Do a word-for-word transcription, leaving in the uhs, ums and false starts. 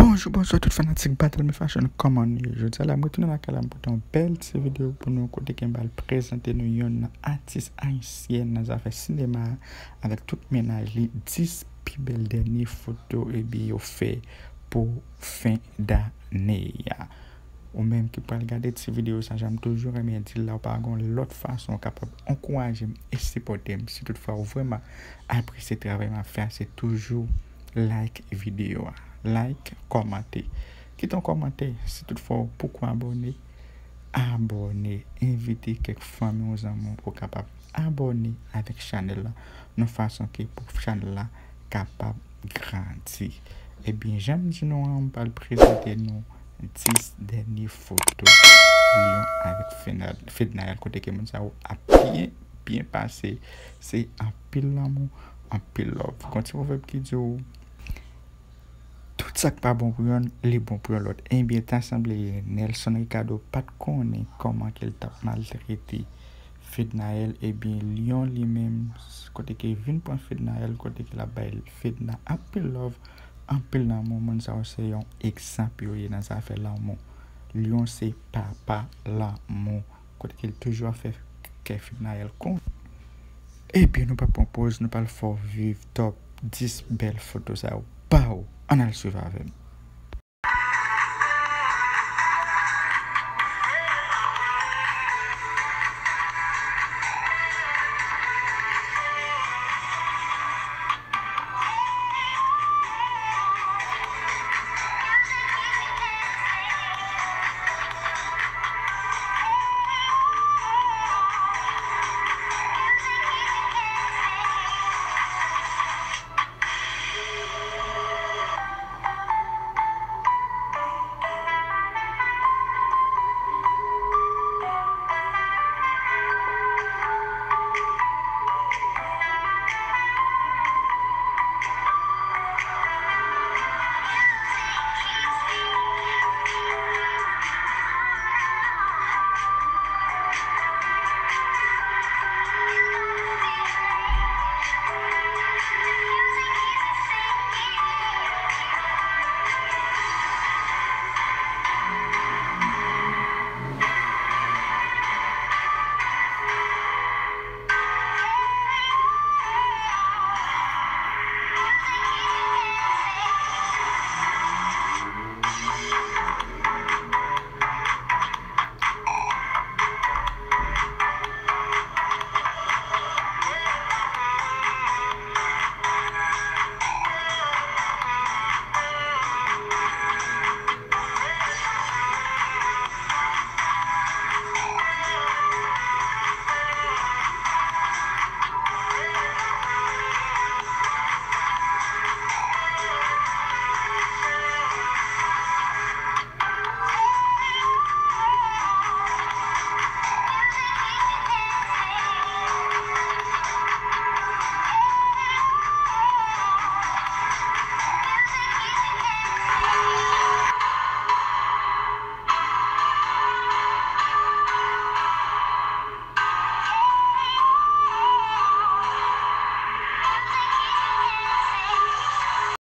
Bonjou, bonswa tout fanatik Battle Me Fashion, kòman nou ye? Jodi a la, m retounen lakay la, m pote yon bèl ti videyo pou nou, kote ke m pral prezante nou yonn nan atis ayisyèn nan zafè sinema a, avèk tout mennaj li, dis pi bèl dènye foto, ebyen, yo fè pou fen dane a. Ou menm ki pral gade ti videyo sa, jan m toujou renmen di l la, ou pa gon lòt fason ou kapab ankouraje m e sipòte m. Si toutfwa ou vrèman apresye travay m ap fè a, se toujou like videyo a. Like, kòmante. Kite yon kòmantè. Si toutfwa ou poko abòne, abòne. Envite kèk fanmi ou, zanmi w pou kapab abòne avèk chanèl la, yon fason ke pou chanèl la kapab grandi. Ebyen, jan m di nou an, m pral prezante nou dis dènye foto Lyon avèk Fedna-, Fednaelle, kote ke moun sa yo ap byen, byen pase. Se anpil lanmou, anpil love. Gon ti pwovèb ki di w, tout sa k pa bon pou yonn, li bon pou yon lòt. Ebyen, ta sanble Nelson Ricardo pa t konnen kòman ke l t ap maltrete Fednaelle. Ebyen, Lyon li menm, kote ke vin pran Fednaelle, kote ke l ap bay Fedna anpil love, anpil lanmou. Moun sa yo se yon egzanp yo ye nan zafè lanmou. Lyon se papa lanmou, kote ke l toujou ap fè kè Fednaelle kontan. Ebyen, nou pa pran poz, nou pral fè w viv top dis bèl foto sa yo ba w. Ann al swiv avè m.